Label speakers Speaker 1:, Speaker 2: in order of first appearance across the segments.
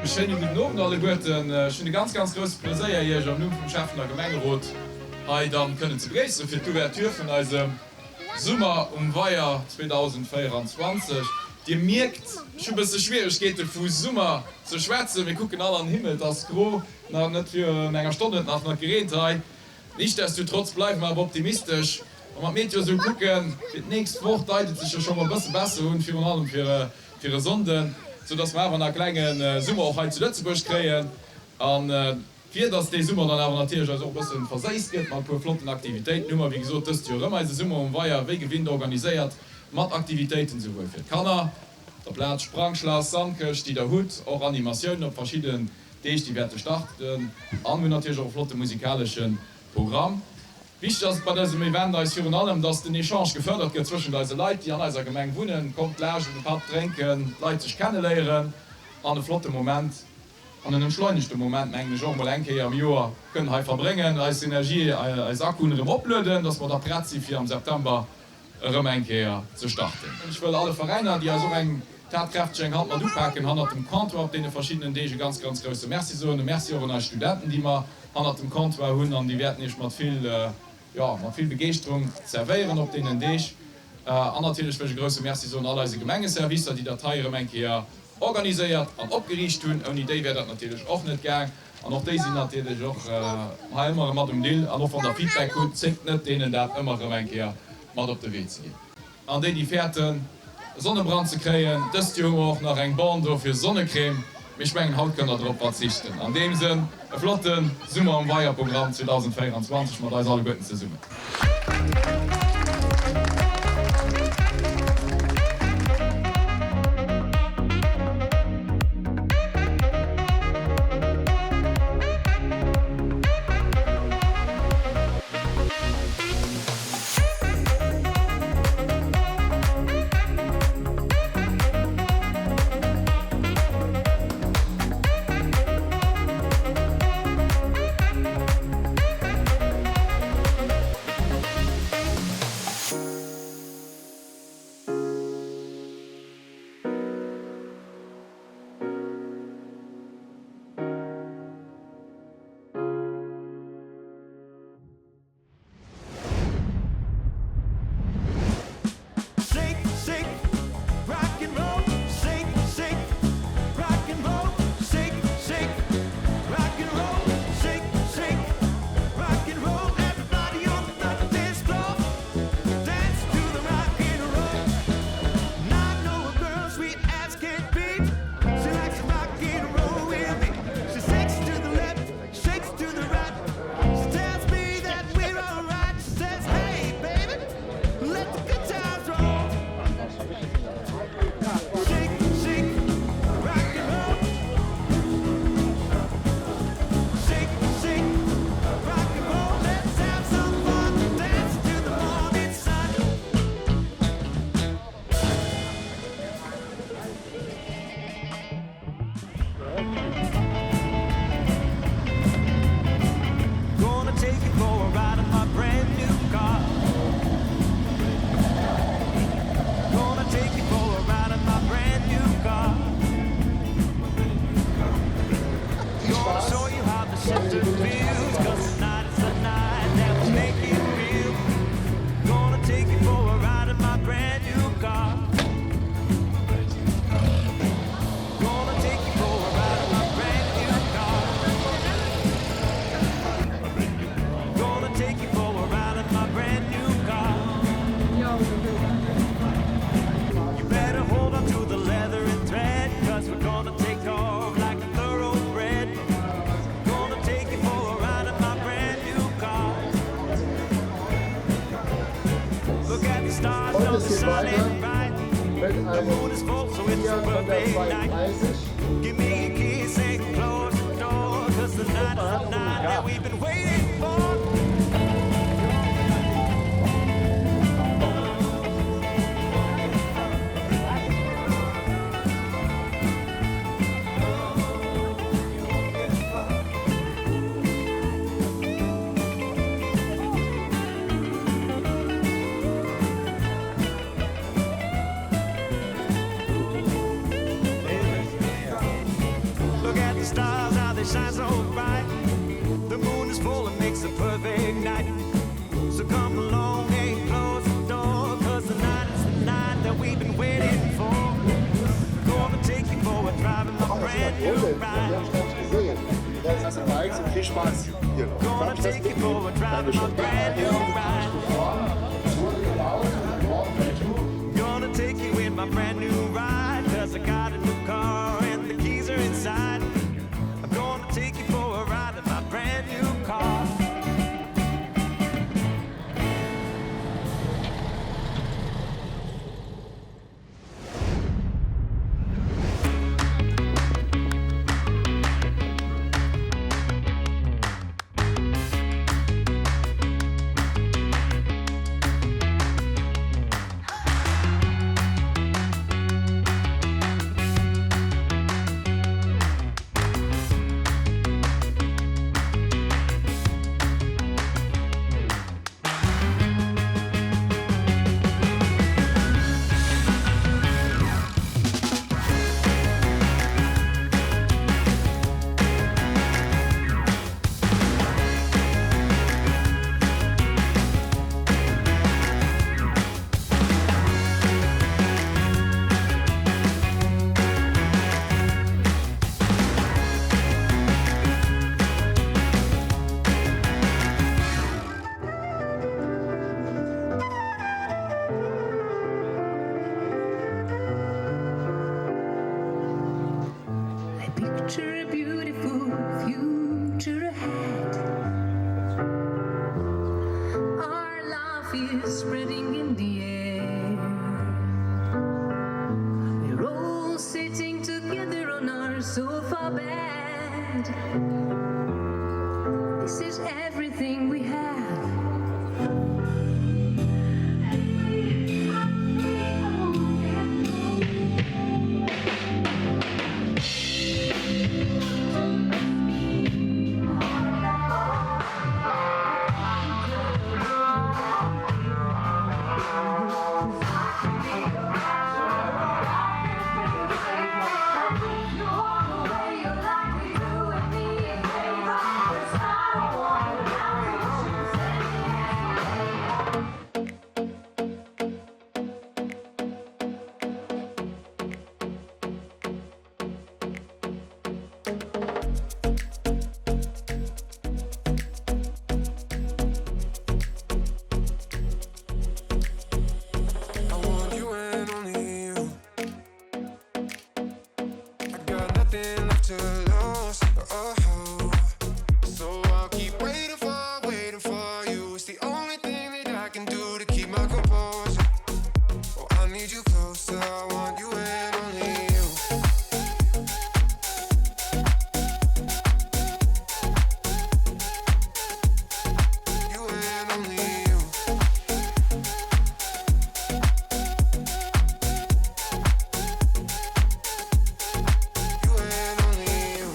Speaker 1: Schéine gudden Owend alleguerten. Ech hunn de ganz, ganz grousse Pleséier, Iech am Numm vum Schäffen a Gemengerot hei dann kënnen ze begréissen fir d'Ouverture vun eisem Summer um Weier 2024. Dir mierkt, ech hu bësse Schwieregkeete vu Summer ze schwätzen. Mir kucken all an den Himmel, et ass gro, nach net virun enger Stonn huet nach net gereent hei. Nichtsdestotrotz bleiwe mer awer optimistesch. Wa mer d'Meteo esou kucken, fir d'nächst Woch deit et sech jo scho mol e bësse besser un, virun allem fir e Sonnden, soudass mer awer nach e klenge Summer och hei zu Lëtzebuerg kréien. A fir dass dee Summer dann awer natierlech eis och e bësse verséisst gëtt mat e puer flotten Aktivitéiten, hu mer wéi gesot dëst Joer erëm eise Summer um Weier wéi gewinnt organiséiert, mat Aktivitéiten souwuel fir d'Kanner op der Plaz, Sprangschlass, Sandkëscht, déi der hutt, och Animatiounen op verschidden Deeg, déi wäerte starten, an hunn natierlech och e flotte musikalesche Programm. Wichteg ass et bei dësem Event eis virun allem, dass den Echange gefërdert gëtt zwëschent eise Leit, déi an eiser Gemeng wunnen. Kommt laascht e Patt drénken, d'Leit sech kenneléieren an e flotte Moment an en entschleunegte Moment, mengen ech, och emol eng Kéier am Joer kënnen hei verbréngen, eis Energie, eis Akkuen erëm oplueden, dass mer da prett si fir am September erëm eng Kéier ze starten. Ech wëll alle Veräiner, déi eis och eng tatkräfteg eng Hand mat upaken hannert dem Comptoir op deene verschiddenen Deeg, e ganz, ganz grousse Merci soen. E Merci och un eis Studenten, déi mer hannert dem Comptoir hunn an déi wäerten Iech mat vill, jo, mat vill Begeeschterung zerwéieren op deenen Deeg. An natierlech wëll ech e grousse Merci soen all eise Gemengeservicer, déi dat hei erëm eng Kéier organiséiert an opgeriicht hunn. Ouni déi wär dat natierlech och net gaang. An och déi sinn natierlech och hei ëmmer erëm mat um Dill. An och wann Der Feedback hutt, zéckt net, deenen dat ëmmer erëm eng Kéier mat op de Wee ze ginn. An déi, déi fäerten, e Sonnebrand ze kréien, dëst Joer hu mer och nach eng Born do fir Sonnecrème. Mee ech mengen, haut kënnt Der drop verzichten. An deem Sënn, e flotte Summer um Weier Programm 2024 mat eis alleguerten zesummen.
Speaker 2: Und es geht weiter mit einem 432.
Speaker 3: perfect night. So come along and close the door, cause the night is the night that we've been waiting for. Gonna take you for a drive in my brand new ride. Gonna take you for a drive in my brand new ride. Gonna take you in my brand new ride, cause I got a new car and the keys are inside. I'm gonna take you for a ride in my brand new car.
Speaker 4: I picture a beautiful future ahead. Our love is spreading in the air. We're all sitting together on our sofa bed. This is everything we have.
Speaker 5: I want you and only you. I got nothing left to lose. Oh, so I'll keep waiting for, waiting for you. It's the only thing that I can do to keep my composure. Oh, I need you closer. I want you and only you. You and only you. You and only you.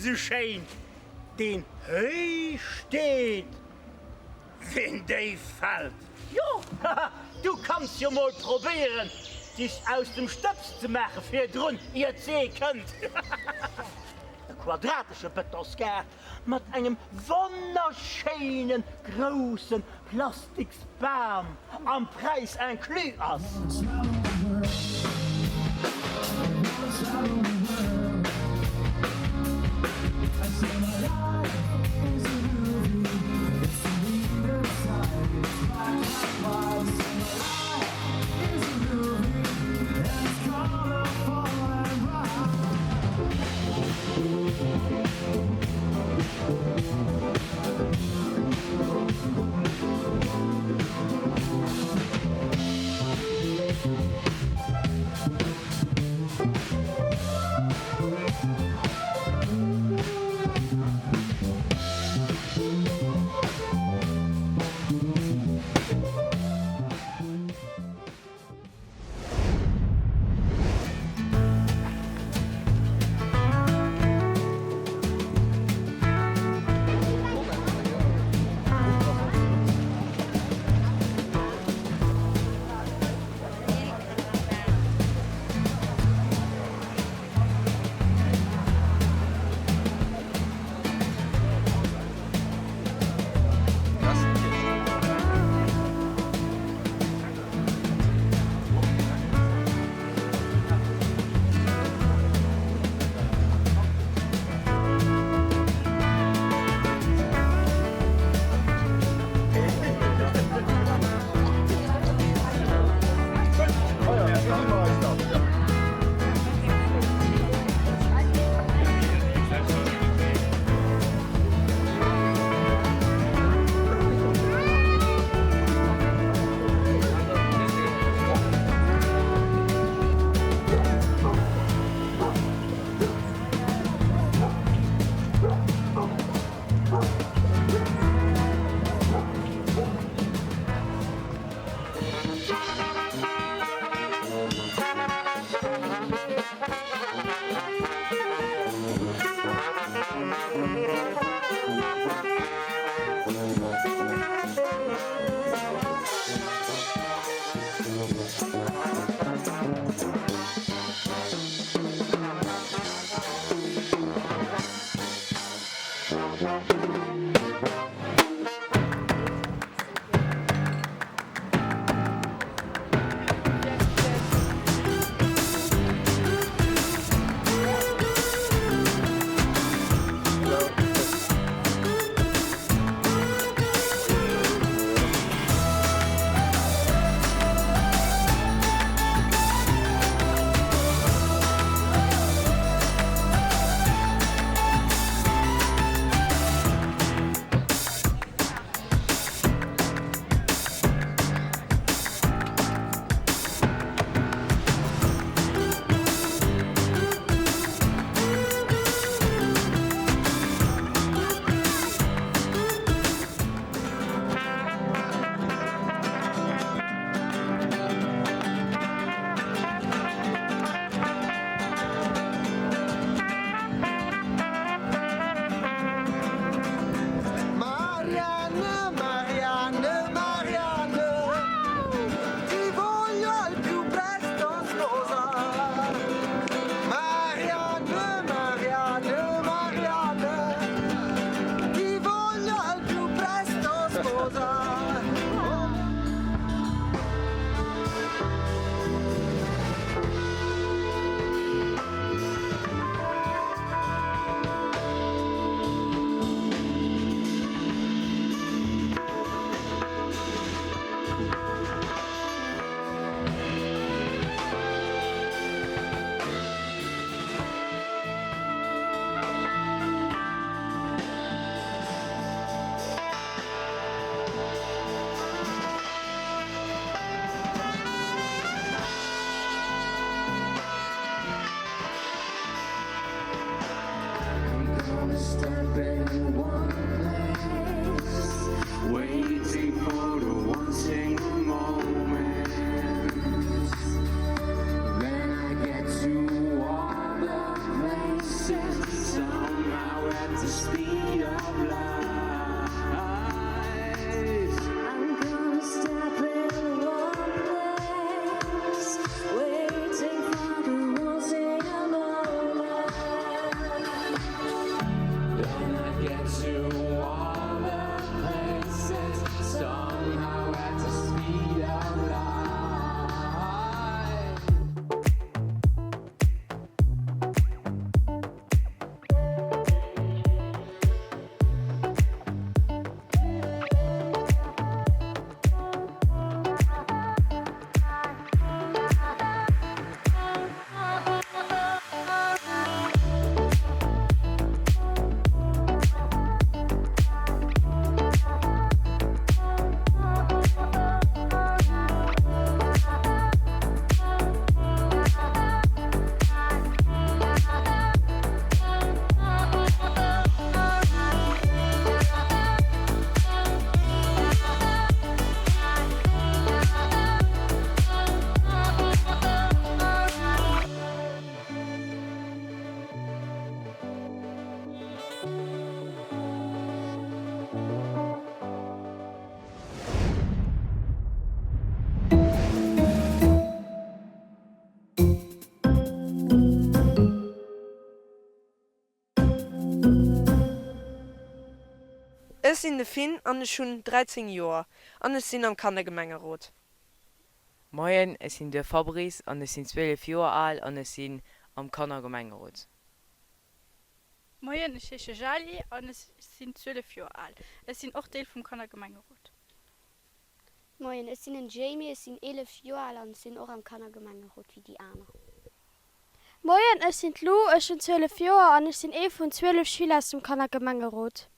Speaker 6: sou schéin, deen héich steet, ween déif fält. Jo, haha, du kanns jo mol probéieren, dich aus dem Stëbs ze maache virdrun, ier d'See kënnt. Hahaha, e quadratesche Bëtonsgaart mat engem wonnerschéine grousse Plastiksbam am Präis inclus ass.
Speaker 7: Marianne, Marianne, Marianne, ti voglio al più presto sposare. Marianne, Marianne, Marianne, ti voglio al più presto sposare.
Speaker 8: I'm gonna step in one place, waiting for the one single moment. Then I get to all the places somehow.
Speaker 9: sinn de Finn an ech hunn 13 Joer an ech sinn am Kannergemengerot.
Speaker 10: Moien, ech sinn de Fabrice an ech sinn 12 Joer al an ech sinn am Kannergemengerot.
Speaker 11: Moien, ech heesche Jali an ech sinn 12 Joer al. Ech sinn och Deel vum Kannergemengerot.
Speaker 12: Moien, ech sinn den Jamie, ech sinn 11 Joer al an ech sinn och am Kannergemengerot wéi déi aner.
Speaker 13: Moien, ech sinn d'Lou, ech hunn 12 Joer an ech sinn ee vun 12 Schüler aus dem Kannergemengerot.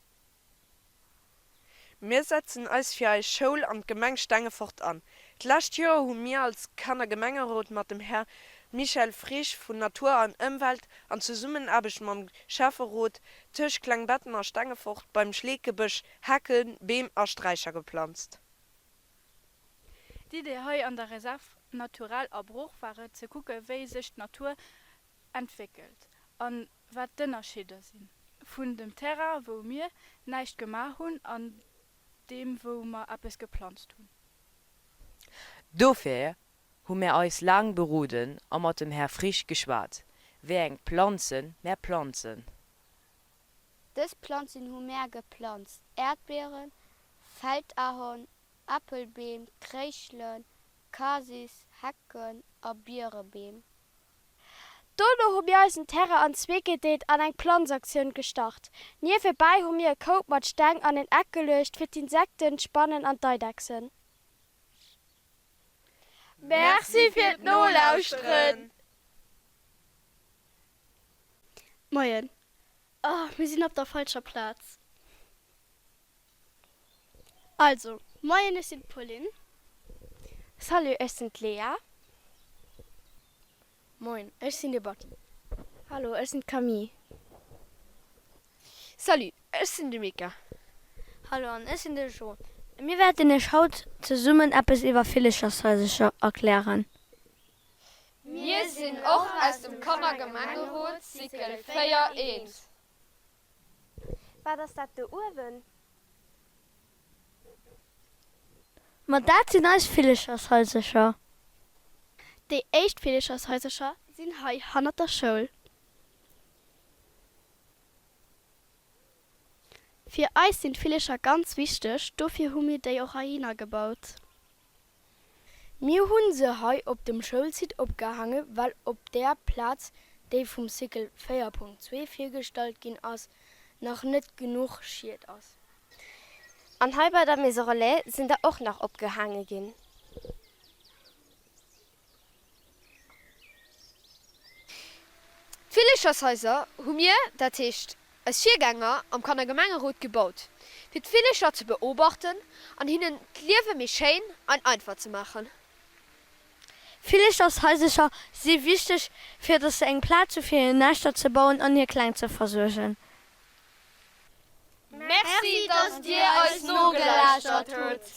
Speaker 9: Mir setzen eis fir eis Schoul an d'Gemeng Stengefort an. D'lescht Joer hu mir als Kannergemengerot mat dem Här Michel Frisch vun Natur an Ëmwelt an Zesummenaarbecht mam Schäfferot tëscht Klengbetten a Stengefort beim Schleekebësch Hecken, Beem a Straicher geplanzt.
Speaker 11: D'Idee hei an der Réserve naturelle A Bruch war et ze kucke wéi sech d'Natur entwéckelt an wat d'Ënnerscheeder sinn vun dem Terrain wou mir näischt gemaach hunn an deem wou mer eppes geplanzt hunn.
Speaker 10: Dofir hu mär eis laang beroden a mat dem Här Frisch geschwat, wéi eng Planzen mär planzen.
Speaker 12: Dës Planzen hu mär geplanzt, Äerdbieren, Feldahorn, Äppelbeem, Kréischelen, Kasis, Hecken a Bierebeem.
Speaker 13: Dono hu mir eisen Terrain an zwee gedeelt an eng Planzaktioun gestart. Niewebäi hu mir e Koup mat Steng an en Eck geluecht fir d'Insekten, d'Spannen an d'Eidechsen.
Speaker 9: Merci fir d'Nolauschteren!
Speaker 13: Moien. Oh, mir sinn op der falscher Plaz. Also, moien, ech sinn d'Pauline.
Speaker 14: Salut, ech sinn d'Lea.
Speaker 15: Moin, ech sinn de Batty.
Speaker 14: Hallo, ech sinn d'Camille.
Speaker 16: Salut, ech sinn de Mika.
Speaker 17: Hallo, an ech sinn de Jo. Mir wäerten iech haut zesummen eppes iwwer Villechershaisercher erklären.
Speaker 16: Mir sinn och aus dem Kannergemengerot Cycle 4 I.
Speaker 14: Wat ass dat do uewen?
Speaker 17: Ma dat sinn eis Villechershaisercher. Déi éischt Villechershaisercher sinn hei hannert der Schoul. Fir eis sinn d'Villecher ganz wichteg, dofir hu mir déi och heihinner gebaut.
Speaker 15: Mir hu se hei op dem Schoulsite opgehaange well op där Plaz, déi vum Cycle 4.2 virgestallt ginn ass, nach net genuch Schied ass.
Speaker 14: An hei bei der Maison Relais sinn der och nach opgehaange ginn.
Speaker 16: D'Villechershaiser hu mir, dat heescht eis Virgänger am Kannergemengerot gebaut, fir d'Villecher ze beobachten an hinnen d'Liewe méi schéin an einfach ze maachen.
Speaker 17: Villechershaisercher si wichteg, fir dass se eng Plaz hu fir hir Näschter ze bauen an hir Kleng ze versuergen.
Speaker 16: Merci, dass dir eis nogelauschtert hutt!